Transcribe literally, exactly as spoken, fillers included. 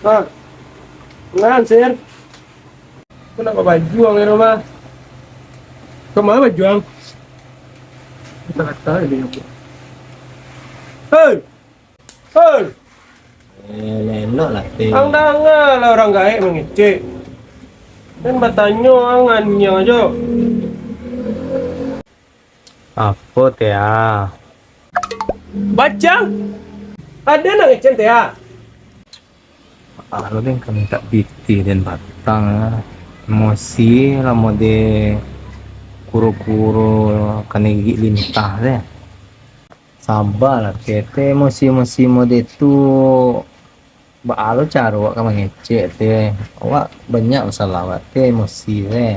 Ah, nan, Sir. Aku nak bajuang di rumah. Kama bajuang? Kata-kata ini. Hei! Hei! Eh, elok lah, Teh. Ang danga lah urang gaek mangecek. Den batanyo ang anyiang ajo. Apo, Teh, ah? Bacang! Ado nan ngecek, Teh, ah? Ah, lo den ka mintak pitih den batang, ah. Emosi lah mode kuro-kuro kanai gigik lintah, Teh. Sabalah, Teh. Teh, emosi-emosi mode tu, baa lo caro awak ka mangecek, Teh. Awak banyak masalah awak, Teh, emosi, Teh.